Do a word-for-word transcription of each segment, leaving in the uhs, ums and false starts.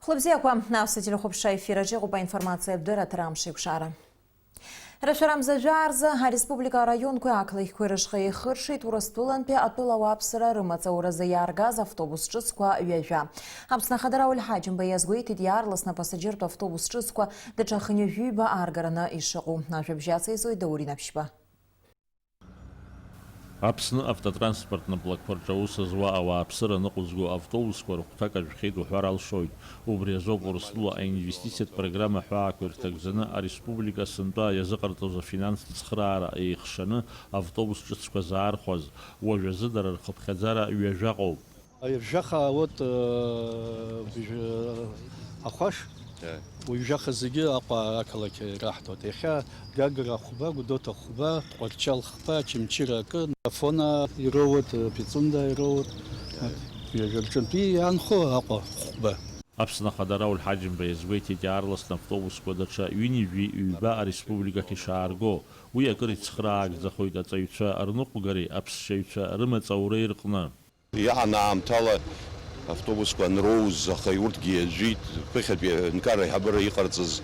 Хәлыбзиақәа, аԥсуа телехәаԥшра ефир аҿы иҟоуп аинформациатә дырраҭара Амш еиқәшара. Рашәара мза жәаа рзы ареспублика араионқәеи ақалақьқәеи рышҟа еихыршеит Урыстәылантәи атәыла ауааԥсыра рымаҵ ауразы иааргаз автобус ҿыцқәа ҩажәа. Аԥсны Ахада Рауль Ҳаџьымба иазгәеиҭеит иаарласны апассаџьыртә автобус ҿыцқәа даҽа хынҩажәиба ааргараны ишыҟоу. Ажәабжь ациҵоит Даур Инаԥшьба. Аԥсны автотранспорттә наплакқәа рҿы аус зуа ауааԥсыра ныҟәызго автобусқәа рыхәҭак ажәхьеит уҳәар алшоит. Убри азоуп Урыстәыла аинвестициатә программа ҳәаақәа ирҭагӡаны ареспублика сынтәа иазыҟарҵоз афинанстә цхыраара еихшаны автобус ҿыцқәа заархәаз, уажәазы дара рхыԥхьаӡара ҩажәаҟоуп. Ҩажәаха, вот, э, бжь-, э, ахәаш, Е. Уи ҩажәаха зегьы Аҟәа ақалақь ираҳҭоит. Иахьа Гагра хәба, Гәдоуҭа хәба, Тҟәарчал хԥа, Очамчыра акы, Афона ироуеит, э, Пицунда ироует. Е. Ҩажәа рҿынтәи иаанхо Аҟәа хәба. Аԥсны Ахада Рауль Ҳаџьымба иазгәеиҭеит иаарласны автобусқәа даҽа ҩынҩажәи ҩба ареспубликахь ишаарго. Уи акыр ицхраагӡахоит аҵаҩцәа рныҟәгареи аԥсшьаҩцәа рымаҵ ауреи рҟны. Иаан аамҭала автобусқәа анроуз, аха урҭгьы иажәит, ԥыхьатәи аҳәынҭқарра аиҳабыра иҟарҵаз,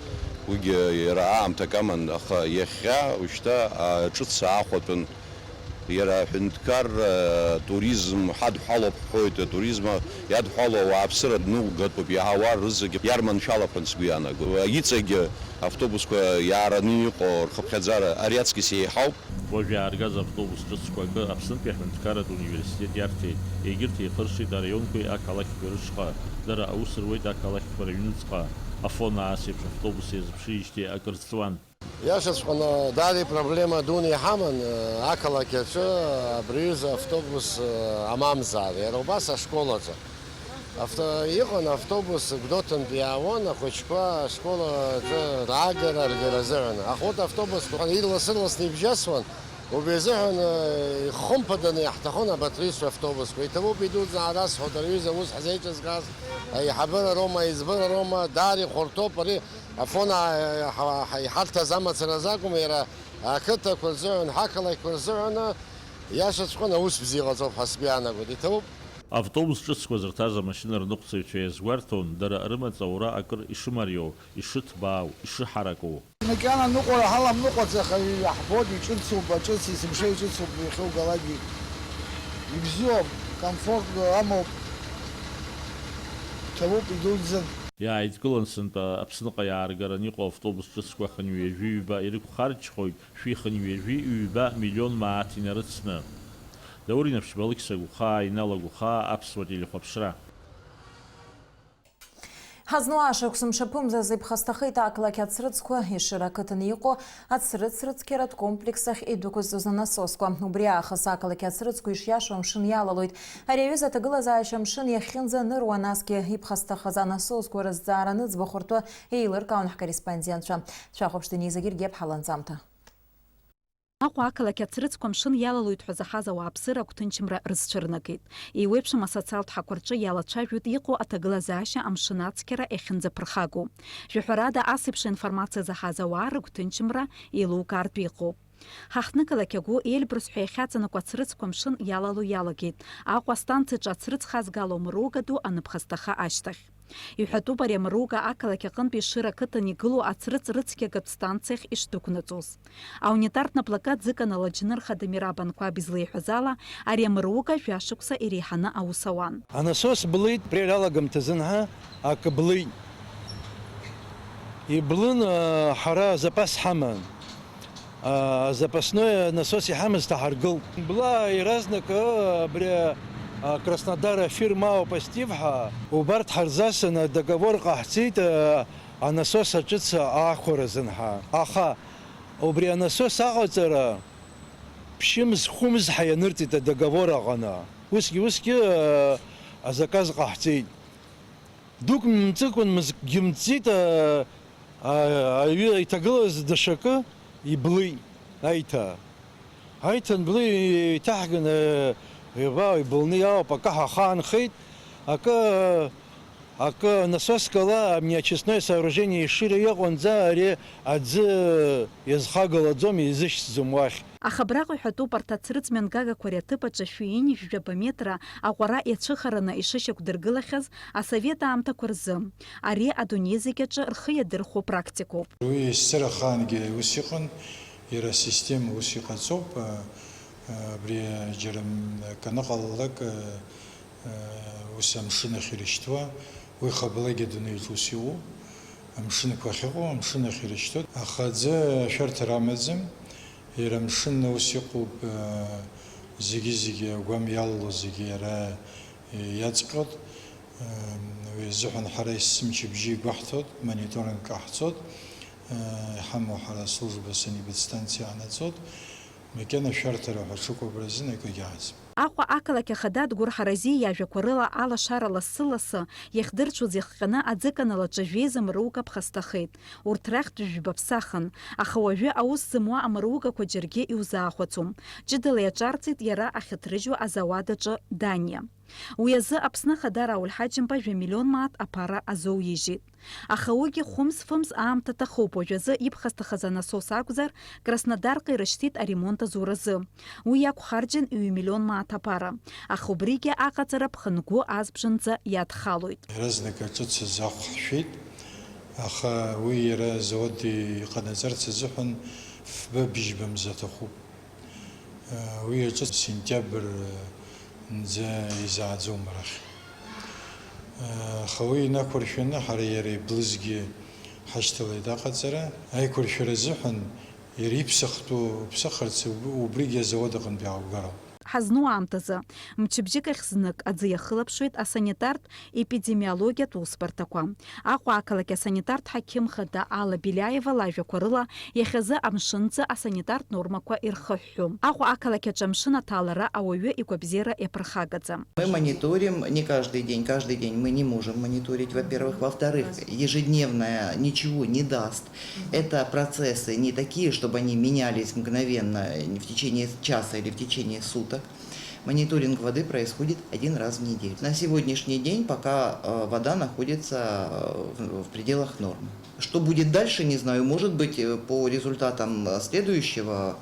уигьы иара аамҭак аман, аха иахьа уажәшьҭа, а, ҿыц аахәатәын. Иара аҳәынҭқарра, атуризм ҳадҳәалоуп ҳҳәоит, атуризм иадҳәалоу ауааԥсыра ныҟәгатәуп, иаауа рызегьы иарманшәалап ҳәа сгәы иаанагоит. Иҵегьы автобусқәа иаараны иҟоу рхыԥхьаӡара ари аҵкьыс еиҳауп. Уажә иааргаз автобус ҿыцқәа акы Аԥснытәи аҳәынҭқарратә университет иарҭеит, егьырҭ еихыршеит араионқәеи ақалақьқәеи рышҟа, дара аус руеит ақалақьқәа рыҩныҵҟа. Афон аас еиԥш автобус иазыԥшижьҭеи акыр ҵуан. Иашаҵәҟьаны, даара ипроблема дуны иҳаман, ақалақь аҿы абри аҩыза автобус амамзар, иара убас ашкол аҿы. Авто-, иҟан автобус Гәдоуҭантә иаауан ахәыҷқәа ашкол аҿы раагара, ргара азыҳәан. Аха урҭ автобусқәа ирлас-ырласны ибжьасуан, убри азыҳәан, э, ихымԥаданы иаҳҭахын абарҭ рҩызцәа автобусқәа. Иҭабуп идуӡӡан расҳәоит, ари аҩыза аус ҳзеиҿызкааз аиҳабыра роума, аиҵбыра роума, даара ихәарҭоуп ари Афон, а, ҳа-, ҳа-, иҳарҭаз амацара азы акәым, иара ақыҭақәа рзыҳәан, ҳақалақьқәа рзыҳәан, иашаҵәҟьаны аус бзиа ҟаҵоуп ҳәа сгәы иаанагоит. Иҭабуп. Автобус ҿыцқәа зырҭаз амашьына рныҟәцаҩцәа иазгәарҭон, дара рымаҵ аура акыр ишымариоу, ишыҭбаау, ишыҳараку. Макьана аныҟәара ҳаламныҟәаӡаха, иаҳбоит, иҿыцуп, аҿыц, есымша иҿыцуп, иахьаугалакгьы ибзиоуп, комфорт амоуп, иҭабуп, идуӡӡан. Иааидкылан сынтәа Аԥсныҟа иааргараны иҟоу автобус ҿыцқәа хынҩажәи ҩба ирықәхарџьхоит, шәи хынҩажәи ҩба миллион мааҭ инарыцны. Даур Инаԥшьба, Алықьса Гәхаа, Инала Гәхаа, Аԥсуа телехәаԥшра. Ҳазну ашықәс мшаԥымзазы иԥхасҭахеит ақалақь ацрыҵқәа Ешыра ақыҭан иҟоу ацрыҵ рыцқьаратә комплекс ахь идәықәызҵоз анасосқәа. Убри аахыс ақалақь ацрыҵқәа ишиашоу амшын иалалоит. Ари аҩыза аҭагылазаашьа амшын иахьынӡаныруа, насгьы иԥхасҭахаз анасосқәа рызҵаара аныӡбахә ртәы еилыркаауан ҳкорреспондентцәа. Шәахәаԥш, Дениза Гергиаԥҳа ланҵамҭа. Аҟәа ақалақь ацрыҵқәа амшын иалалоит ҳәа заҳаз ауааԥсыра агәҭынчымра рызцәырнагеит. Еиуеиԥшым асоциалтә ҳақәа рҿы иалацәажәоит иҟоу аҭагылазаашьа амшын ацқьара иахьынӡаԥырхагоу. Жәаҳәарада, ас еиԥш аинформациа заҳаз ауаа рыгәҭынчымра еилукаартә иҟоуп. Ҳаҳҭнықалақь агәы Елбрус ҳәа иахьаҵанакуа ацрыҵқәа амшын иалало иалагеит, Аҟәа астанциаҿы ацрыҵ хазгало амруга ду аныԥхасҭаха ашьҭахь. Иҳәатәуп ари амруга ақалақь аҟынтәи Ешыра ақыҭан игылоу ацрыҵ рыцқьагатә станциахь ишдәықәнаҵоз. Аунитартә наплакы аӡы каналаџьныр Хадамир Абанқәаб излеиҳәаз ала, ари амруга жәашықәса иреиҳаны аус ауан. Анасос блит, абри алагамҭазын ҳа акы блит. Иблын, а, ҳара запас ҳаман. А, запасной насос иҳамаз ҭаҳаргылт. Бла иаразнак, а, абри, а, Краснодар афирма ауп Стив ҳәа, убарҭ ҳарзасын адоговор ҟаҳҵеит, а, анасос аҿыц аахәара азын ҳәа. Аха убри анасос аҟаҵара ԥшьымз-хәымз ҳәа ианырҵеит адоговор аҟны. Усгьы, усгьы, а, азаказ ҟаҳҵеит. Дук мҵыкәан мызкгьы мҵит, а, а, аҩы иҭагылаз даҽакы иблит, аиҭа. Аиҭа анблы еиҭаҳган, а, иаба, иблны иаауп, акы ҳахаанхеит, акы, акы насоскала амни очистное сооружение Ешыра иҟоуанӡа ари аӡы иазхагалаӡом, изышьҭӡом уахь. Аха абраҟа иҳәатәуп арҭ ацрыҵ мҩангагақәа ари аҭыԥ аҿы шәи ҩынҩажәи жәаба метра аҟәара иацәыхараны ишышьақәдыргылахьаз асовет аамҭақәа рзы. Ари адунеи зегь аҿы рхы иадырхәо практикоуп. Уи есымша ахаангьы ус иҟан, иара асистема ус иҟаҵоуп, а, а, абри џьара м-, акы аныҟалалак, а, а, ус амшын ахь ирышьҭуа, уи хабалагьы адунеиаҿ ус иҟоуп, амшынқәа ахьыҟоу, амшын ахь ирышьҭоит, аха аӡы ашәарҭара амаӡам. Иара амшын ус иҟоуп, э, зегьы-зегьы агәам иалало зегьы иара, э, иаҵҟьоит. Э, уи азыҳәан ҳара есымчыбжьы игәаҳҭоит, мониторинг ҟаҳҵоит, э, иҳамоу ҳара аслужба санэпидстанциа аанаҵоит, макьана ашәарҭара ҳәа ҽыкәабара азын акгьы аӡам. Аҟәа ақалақь ахада Адгәыр Ҳаразиа иажәақәа рыла алашара лассы-лассы иахдырцәоз иахҟьаны аӡы канал аҿы жәеиза мыругақәа ԥхасҭахеит. Урҭ рахьтә жәба ԥсахын, аха уажәы аус зымуа амыругақәа џьаргьы иузаахәацом. Ҷыдала иаҿарҵеит иара ахьыҭрыжьуа азауад аҿы Даниа. Уи азы Аԥсны Ахада Рауль Ҳаџьымба жәа миллион мааҭ аԥара азоуижьит. Аха уигьы хәымз-фымз аамҭа аҭахуп, уажәазы иԥхасҭахаз анасос акәзар, Краснодарҟа ирышьҭит аремонт азуразы. Уи иақәхарџьын ҩ-миллион мааҭ аԥара. Аха убригьы аҟаҵара ԥхынгәы азбжанӡа иадхалоит. Иаразнак аҿыцаз ахә ҳшәеит, аха уи иара азауад иҟанаҵарц азыҳәан фба-быжьба мза аҭахуп. Уи аҿыц сентиабр нӡа изааӡом арахь. Аха уи инақәыршәаны ҳара иара иблызгьы ҳашьҭалеит аҟаҵара. Аиқәыршәара азыҳәан иара иԥсахтәу ԥсахырц уб-, убригьы азауад аҟынтә иааугароуп. Ҳазну аамҭазы, мчыбжьык ахь знык аӡы иахылаԥшуеит асанитартә-епидемиологиатә усбарҭақәа. Аҟәа ақалақь асанитартә ҳақьым хада Алла Беляева лажәақәа рыла, иахьазы амшынӡы асанитартә нормақәа ирхыҳәҳәом. Аҟәа ақалақь аҿы амшын аҭалара ауаҩы игәабзиара иаԥырхагаӡам. Мы мониторим не каждый день. Каждый день мы не можем мониторить, во-первых. Во-вторых, ежедневное ничего не даст. Это процессы не такие, чтобы они менялись мгновенно, в течение часа или в течение суток. Мониторинг воды происходит один раз в неделю. На сегодняшний день пока, э, вода находится, э, в, в пределах нормы. Что будет дальше, не знаю. Может быть, э, по результатам, э, следующего,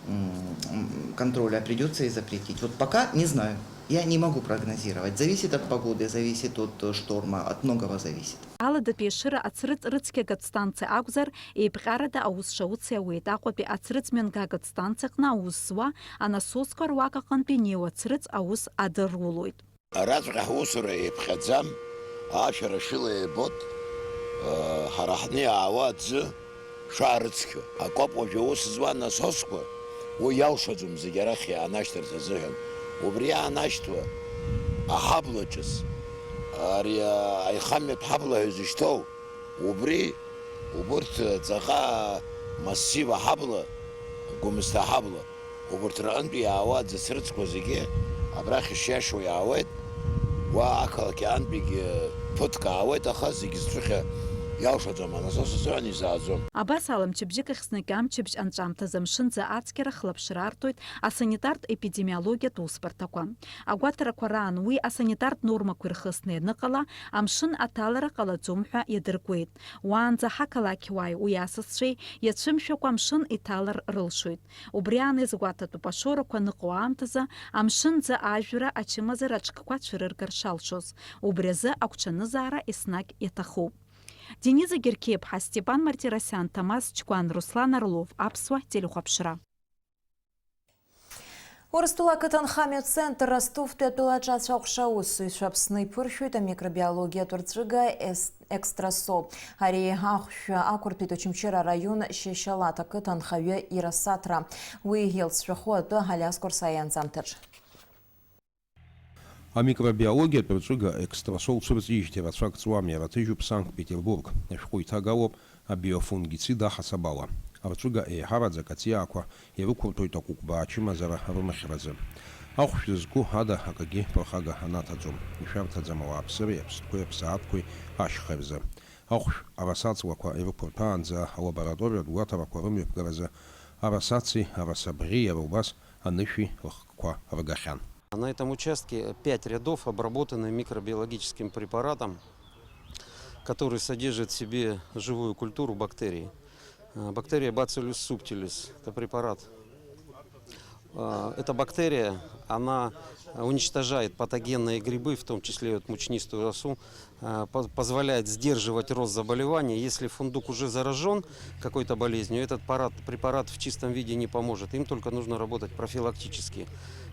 м, м, контроля придётся и запретить. Вот пока не знаю. Я не могу прогнозировать. Зависит от погоды, зависит от, э, шторма, от многого зависит. Аладатәи ашыра ацрыҵ рыцқьагатә станциа акәзар, еиԥҟьарада аус шауц иауеит. Аҟәатәи ацрыҵ мҩангагатә станциаҟны аус зуа анасосқәа руак аҟынтә инеиуа ацрыҵ аус адырулоит. Араҵәҟьа ҳусура еиԥхьаӡам, ашәара шыла еибоит, ыы, ҳара ҳҟны иаауа аӡы шаарыцқьо. Акоуп уажәы аус зуа анасосқәа, уи иалшаӡом зегь арахь иаанашьҭырц азыҳәан. Убри иаанашьҭуа аҳабла ҿыц, ари, ы, аихамҩатә ҳабла ҳәа изышьҭоу, убри, убырҭ, ы, ҵаҟа массив аҳабла, Гәымсҭа аҳабла, убырҭ рҟынтә иаауа аӡы црыҵқәа зегьы абрахь ишиашоу иаауеит, уа ақалақь аҟынтәигьы ԥыҭк аауеит, аха зегь зцәыхьа иалшаӡом, анасос азыҳәан изааӡом. Абас ала мчыбжьык ахь знык амчыбжь анҵәамҭазы амшынӡы ацқьара хылаԥшра арҭоит асанитартә-епидемиологиатә усбарҭақәа. Агәаҭарақәа раан уи асанитартә нормақәа ирхысны ианыҟала, амшын аҭалара ҟалаӡом ҳәа иадыркуеит. Уаанӡа ҳақалақьуааи уи асасцәеи иацәымшәакәа амшын иҭалар рылшоит. Убри аан иазгәаҭатәуп, ашоурақәа аныҟоу аамҭазы амшынӡы ажәра, ачымазара аҽкқәа цәырыргар шалшоз. Убри азы агәҽанызаара еснагь иаҭахуп. Дениза Геркеиԥҳа, Степан Мартиросиан, Ҭамаз Чкәан, Руслан Орлов, Аԥсуа телехәаԥшра. Урыстәыла ақыҭанхамҩа центр Ростовтәи атәыла аҿы ацәаҟәша аусзуҩцәа Аԥсны иԥыршәоит амикробиологиатә рҵәыга ес-, Экстрасол. Ари ахәшә ақәырҭәеит Очамчыра араион Шьашьалаҭ ақыҭа анхаҩы ирасаҭра. Уи иалҵшәахо атәы Алиас Қәарсаиа ианҵамҭаҿ. Амикробиологиатә рҵәыга Экстрасол цәырҵижьҭеи рацәак ҵуам, иара ҭыжьуп Санкт-Петербург. Ашәҟәы иҭагалоуп абиофунгицид аҳасабала. Арҵәыга еиҳараӡак аҵиаақәа ирықәырҭәоит акәыкәбаа ачымазара рымхьразы. Ахәшә зызку ада акагьы ԥырхага анаҭаӡом, ишәарҭаӡам ауааԥсыреи аԥстәқәеи аԥсаатәқәеи ашьхеи рзы. Ахәшә арасаҵлақәа ирықәырҭәаанӡа алабораториатә гәаҭарақәа рымҩаԥгаразы арасаци арасабӷьи иара убас анышәи рыхкқәа ргахьан. На этом участке пять рядов обработаны микробиологическим препаратом, который содержит в себе живую культуру бактерии. Э, бактерия Bacillus subtilis. Это препарат А, Эта бактерия, она уничтожает патогенные грибы, в том числе вот мучнистую росу, а, по- позволяет сдерживать рост заболевания. Если фундук уже заражен какой-то болезнью, этот парад- препарат в чистом виде не поможет. Им только нужно работать профилактически,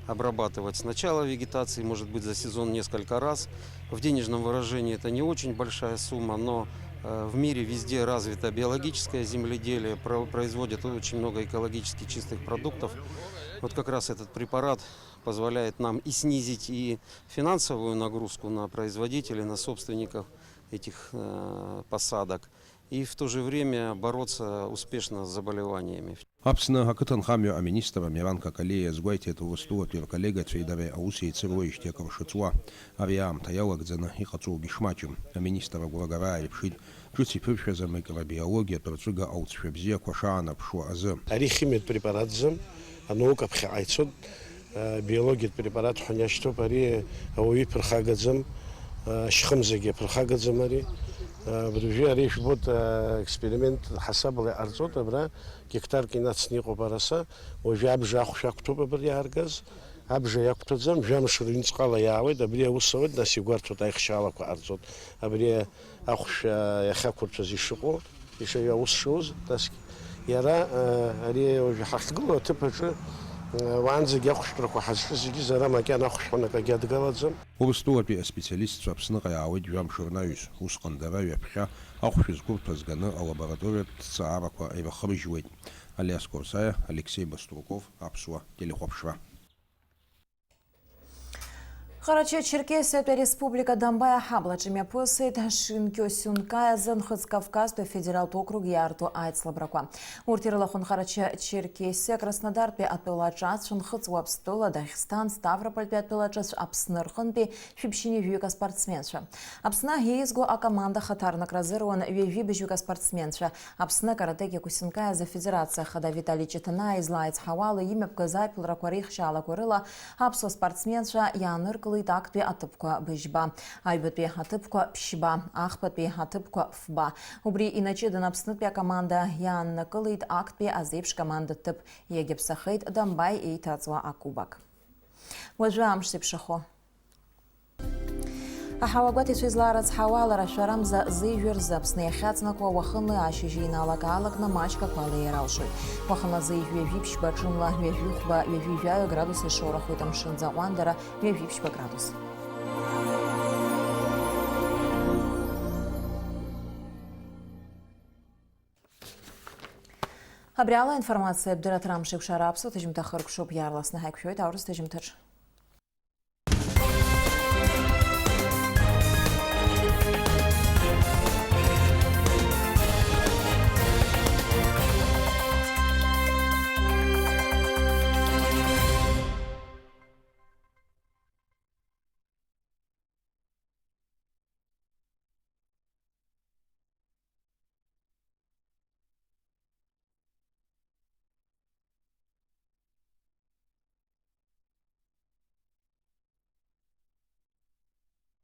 обрабатывать с начала вегетации, может быть, за сезон несколько раз. В денежном выражении это не очень большая сумма, но э, в мире везде развито биологическое земледелие, про- производят очень много экологически чистых продуктов. Вот как раз этот препарат позволяет нам и снизить и финансовую нагрузку на производителей, на собственников этих э, посадок, и в то же время бороться успешно с заболеваниями. Аԥсны ақыҭанхамҩа аминистр Амиран Какалиа иазгәеиҭеит, Урыстәылатәи рколлегацәеи дареи аус еицыруеижьҭеи акыр шыҵуа. Ари аамҭа иалагӡаны иҟаҵоугьы шмаҷым. Аминистр агәрагара ааирԥшит, ҿыц иԥыршәаз амикробиологиатә рҵәыга алҵшәа бзиақәа шаанаԥшуа азы. Ари химиатә препаратӡам, анаука ԥхьаҟа ицоит, биологиатә препарат ҳәа иашьҭоуп, ари ауаҩы иԥырхагаӡам, ашьхымзагьы иаԥырхагаӡам ари. Абыржәы ари ижәбоит, аексперимент ҳасабала иҟарҵоит, абра гектарк инацны иҟоуп араса, уажәы абжа ахәшә ақәҭәоуп абри иааргаз, абжа иақәҭәаӡам, жәамш рыҩнуҵҟала иаауеит, абри аус ауеит, нас игәарҭоит, аихшьаалақәа ҟарҵоит. Абри ахәшә, а, иахьақәырцәаз ишыҟоу, ишаҩ-, аус шоуз, насгьы иара, а, ари уажәы ҳахьгылоу аҭыԥ аҿы, а, уаанӡагьы ахәшәтәрақәа ҳазҿыз зегьы зара макьана ахәшә ҳәа акагьы адгалаӡам. Урыстәылатәи аспециалистцәа Аԥсныҟа иаауеит жәамш рнаҩс, усҟан дара ҩаԥхьа ахәшә зқәырҭәаз ганы алабораториатә ҭҵаарақәа ирыхрыжьуеит. Алиас Корсаиа, Алексеи Баструков, Аԥсуа телехәаԥшра. Ҟарачы-Черкесиатәи Ареспублика Дамбаи аҳаблаҿы имҩаԥысит Шинкио-Сюнкаи азы Нхыҵ Кавказтәи афедералтә округ иаарту аицлабрақәа. Урҭ ирылахәын Ҟарачы-Черкесиа, Краснодартәи атәыла аҿацә, Нхыҵ Уаԥстәыла, Дагестан, Ставропольтәи атәыла ҿацә, Аԥсны рҟынтәи шәиԥшьынҩажәаҩык аспортсменцәа. Аԥсны еизго акоманда хаҭарнакра азыруан ҩажәибжьҩык аспортсменцәа. Аԥсны акаратэ киокусинкаи азы афедерациа хада Витали Читанаа излааицҳауала, имҩаԥгаз аиԥылрақәа реихшьаалақәа рыла аԥсуа спортсменцәа иааныркылеит актәи аҭыԥқәа быжьба, аҩбатәи аҭыԥқәа ԥшьба, ахԥатәи аҭыԥқәа фба. Убри инаҷыданы Аԥснытәи акоманда иааннакылеит актәи азеиԥш командаҭыԥ, иагьаԥсахеит Дамбаи еиҭаҵуа акубок. Уажәы амш зеиԥшрахо. Аҳауагәаҭаҩцәа излаарыцҳауа ала, рашәарамза зеижәа рзы Аԥсны иахьаҵнакуа уахынлеи ашьыжьи иналак-аалакны маҷк ақәа алеиар алшоит. Уахынла зеижә ҩажәи ԥшьба, ҽынла ҩажәи хәба, ҩажәи жәаҩа градус ишоурахоит, амшынӡы аҟәандара ҩажәи ԥшьба градус. Абри ала аинформациатә дырраҭара Амшеикәшара аԥсуа ҭыжьымҭа хыркәшоуп, иаарласны ҳаиқәшәоит аурыс ҭыжьымҭаҿ.